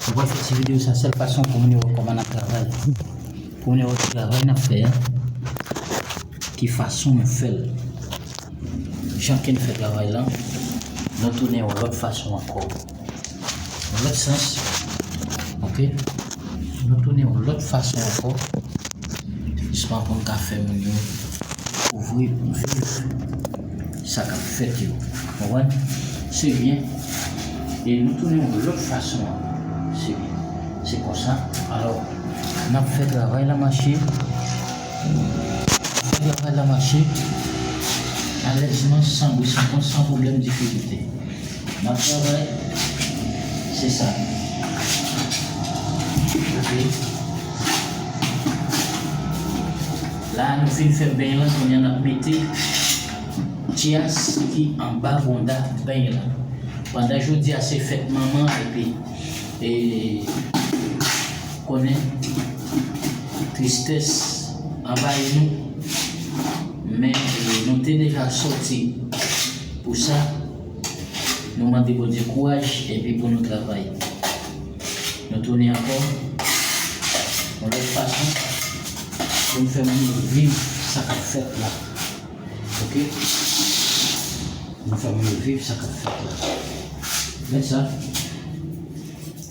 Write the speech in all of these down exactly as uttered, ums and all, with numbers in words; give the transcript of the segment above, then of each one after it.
Nou pral fè ti videyo sa sèl fason pou moun yo wè kòman n ap travay. Pou moun yo wè ki travay n ap fè a, ki fason nou fè l. Jan ke n fè travay la, nou tounen yon lòt fason ankò. Yon lòt sans, oke? Nou tounen yon lòt fason ankò. Jisman pou n ka fè moun yo kouvri pou viv sa k ap fèt yo. Konprann? Se byen. E nou tounen yon lòt fason ankò. Se byen. Se konsa. Alò, n ap fè travay la mache. N ap fè travay la mache. Alèzman, san bri, san kont, san pwoblèm, difikilte. N ap travay. Se sa. Oke. La, nou fin fè beny lan, kounye a n ap mete tyas ki anba bonda beny lan. Pandan jodi a se fèt manman, epi, e, konnen tristès anvayi nou, men, e, nou te deja sòti pou sa. Nou mande Bondye kouraj epi pou nou travay. Nou tounen ankò yon lòt fason pou n fè moun yo viv sa k ap fèt la. Oke? Nou fè moun yo viv sa k ap fèt la. Gad sa.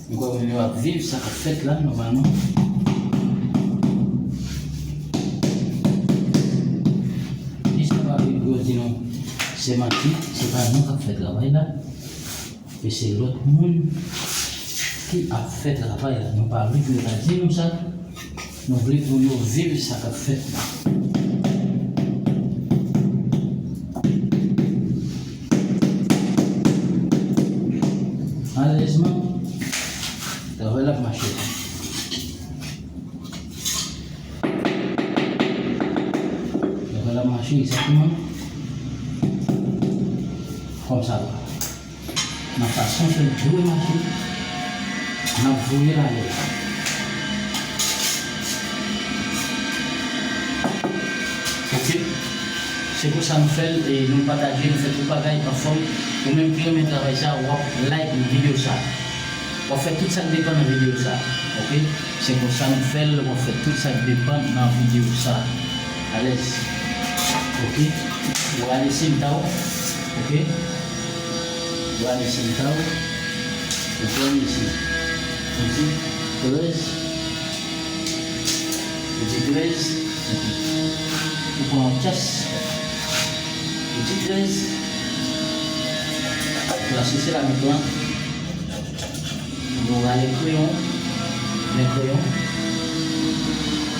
M kwè moun yo ap viv sa k ap fèt la, nòmalman. Jis nou pa vin pou yo di nou se manti, se pa nou k ap fè travay la, men se lòt moun ki ap fè travay la. Nou pa vle pou yo ta di nou sa. Nou vle pou yo viv sa k ap fèt la. Malèrezman, travay la ap mache. Travay la ap mache egzakteman kòm sa la. Nan fason ke l dwe mache, n ap voye l ale. Oke? Se konsa nou fè l, e nou pataje, nou fè tout bagay anfòm. Ou menm ki renmen travay sa, w ap like videyo sa. W ap fè tout sa k depann nan videyo sa. Oke? Se konsa nou fè l, w ap fè tout sa k depann nan videyo sa. Alèz. Oke? Ou ale senta w. Oke? Ou ale senta w. Ou pran isi. Ou di trèz. Ou di trèz. Oke. Ou pran yon tyas. Ou di trèz. Ou asosye la men pran. Nou rale kreyon. Men kreyon.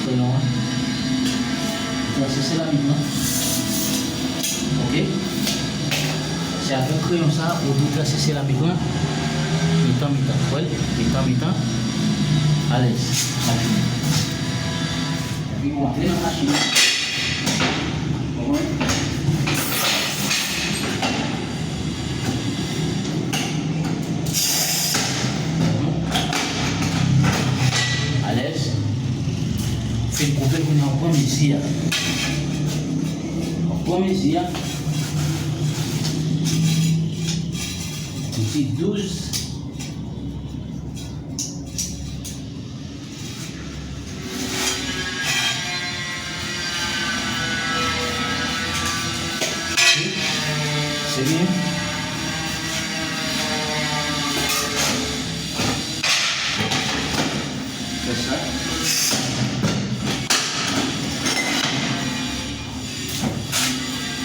Kreyon an. Ou trase se la mitan. Oke? Se avèk kreyon sa ou dwe trase se la mitan. Mitan, mitan. Wè l? Mitan, mitan. Alèz. Epi ou antre nan machin. Konprann? Alèz. Fin koupe, kounye a w pran mezi a. W pran mezi a. Mezi douz. Se byen. Fè sa.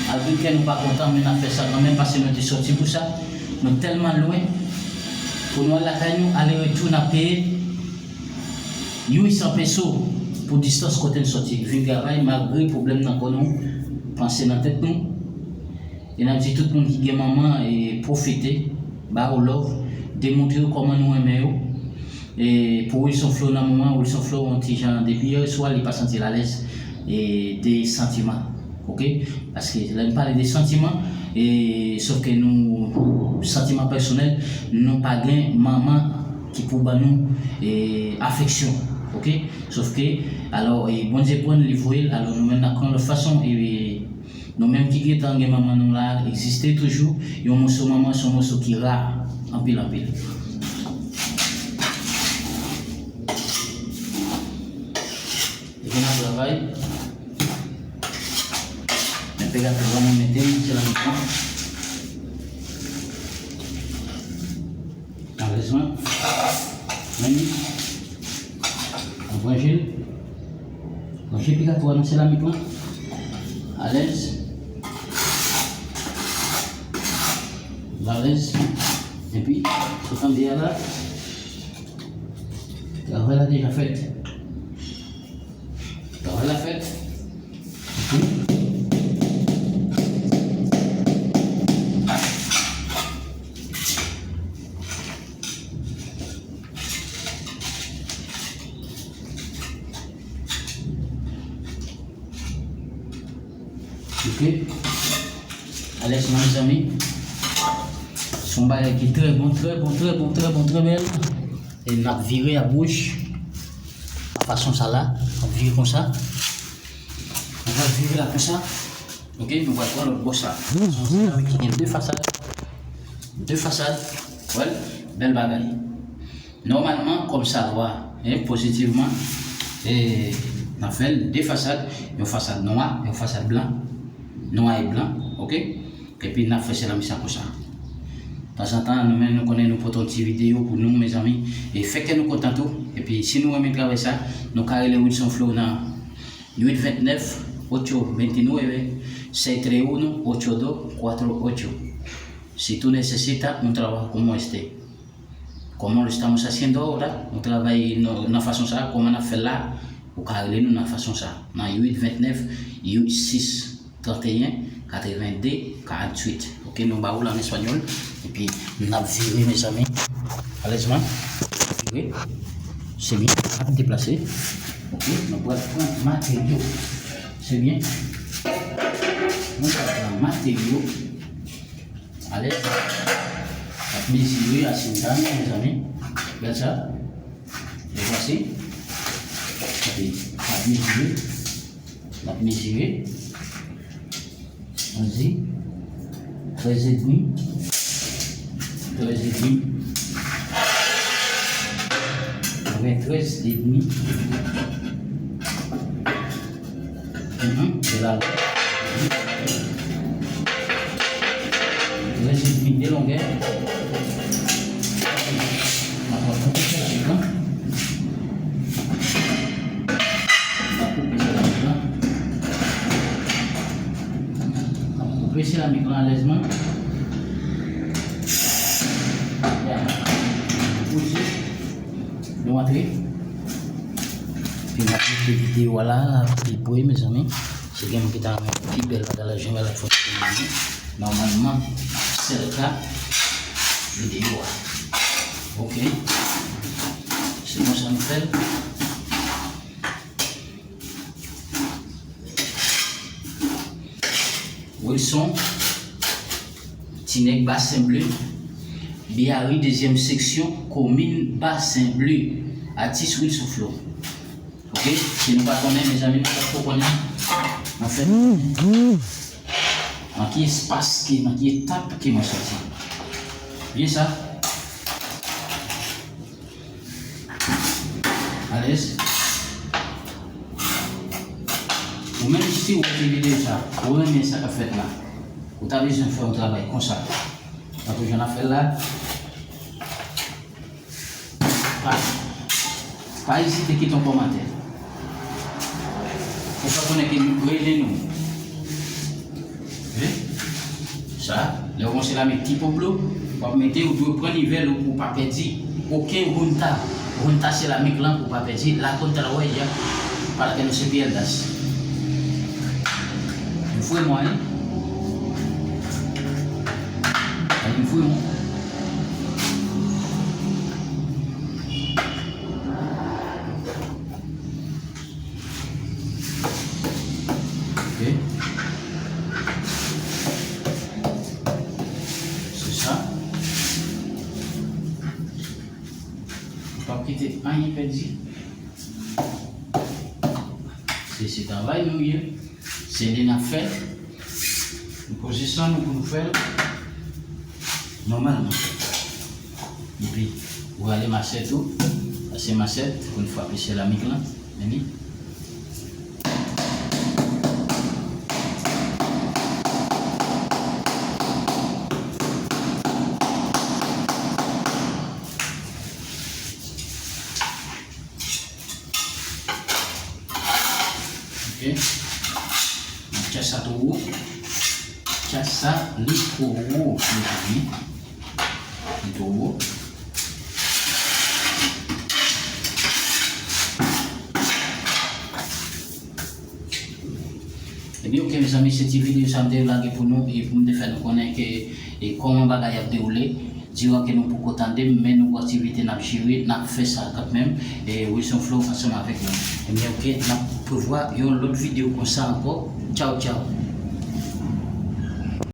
Malgre kè nou pa kontan, men n ap fè sa kanmenm, paske nou te sòti pou sa. Nou tèlman lwen, pou nou al lakay nou, ale retou, n ap peye uit san peso pou distans kote n sòti. Vin travay, malgre pwoblèm nan kò nou, panse nan tèt nou. E n ap di tout moun ki gen manman, e pwofite, ba yo love, demontre yo kòman nou renmen yo. E pou Wilson Florent nan moman, Wilson Florent yon ti jan depi yè swa, li pa santi l alèz, e de santiman. Oke? Paske lè n pale de santiman, e sòf ke nou, santiman pèsonèl, nou pa gen manman ki pou ban nou, e afeksyon. Oke? Sòf ke, alò, e Bondye pran l, li voye l, alò nou menm n ap pran lòt fason, e nou menm ki gentan gen manman nou la, egziste toujou, yon moso manman se yon moso ki ra, anpil, anpil. Men pegato a mwen mete l nan seramik lan. Alèz mwen. Men li. Mwen branche l. Branche pegato a nan seramik lan. Alèz. Alèz. Epi, ou tande a la. Travay la deja fèt. Travay la fèt. Ok. Alèz mezanmi. Se yon bagay ki trè bon, trè bon, trè bon, trè bon, trè bèl. E n ap vire a goch. Nan fason sa la. N ap vire konsa. Nou pral vire la konsa. Ok, nou pral pran lòt bò sa. Se yon seramik ki gen de fasad. De fasad. Wè l? Bèl bagay. Nòmalman, kòm sa dwa, e pozitivman, e n ap fè l de fasad. Yon fasad nwa, yon fasad blan. Nwa e blan, ok? Epi n ap fè seramik sa konsa. Tanzantan, nou menm nou konnen nou pote yon ti videyo pou nou, mezanmi. E fè kè nou kontan tou. Epi si nou renmen travay sa, nou ka rele Wilson Flo nan oito veintinueve, ocho veintinueve, seis tres uno, ocho dos cuatro ocho. Si tú necesitas un trabajo como este, como lo estamos haciendo ahora, yon travay nan, nan fason sa, kòman n ap fè l la, ou ka rele nou nan fason sa, nan oito veintinueve, oito seis trente et un, quatre-vingt-deux, quarante-huit. Ok, nou ba ou l an espanyòl. Epi, n ap vire, mezanmi. Alèzman. Vire. Se byen. N ap deplase. Ok, nou pral pran materyo. Se byen. Nou pral pran materyo. Alèz. N ap mezire asin sa, mezanmi. Gad sa. E vwasi. Epi, n ap mezire. N ap mezire. Ann di, trèz edmi. Trèz edmi. Mwen trèz edmi. Mhm, se la. Trèz edmi de longè. N ap koupe seramik lan. N ap koupe seramik lan. N ap koupe seramik lan alèzman. Ya. Poze. Nou antre. Epi n ap mete videyo a la pi pre, mezanmi. Si gen moun ki ta renmen pi bèl bagay la, jan bagay la fonksyone. Nòmalman, sèl ka videyo a. Ok. Se konsa nou fè l. Wilson, ti nèg Basen Ble, Biari, dezyèm seksyon, komin Basen Ble, atis Wilson Flo. Ok, si nou pa konnen, mezanmi, nou pa ko konnen. Anfen, nan ki espas ke, nan ki etap ke mwen soti. Byen sa. Alèz. Ou menm si w wè ti videyo sa, ou renmen sa k ap fèt la, ou ta bezwen fè yon travay konsa. Tankou jan n ap fè l la. Pa, pa ezite kite yon kòmantè. Ou pa konnen ke nou rele nou. Wi. Sa, lè w gon seramik Tipo Blue, w ap mete, ou dwe pran nivel ou pou w pa pèdi okenn junta. Junta seramik lan pou w pa pèdi la contrahuella para que no se pierdas. Mwen fwe mwen, wi. Mwen fwe mwen. Ok. Se sa. Ou p ap kite anyen pèdi. Se, se travay nou ye. Se li n ap fè. Nou poze san nou pou nou fè l nòmalman. Epi, ou rale masèt ou. Sa se masèt pou n frape seramik lan. Men li. Tchas sa two wo. Tchas sa li two wo, mezanmi. Li two wo. Ebyen, oke, mezanmi, se ti videyo sa m te lage pou nou, e pou m te fè nou konnen ke, e kòman bagay ap dewoule. Diran ke nou poko tande m, men nou gen aktivite n ap jere, n ap fè sa kanmenm. E Wilson Flow ansanm avèk nou. Ebyen, oke, n ap prevwa yon lòt videyo konsa ankò. Tchaw, tchaw.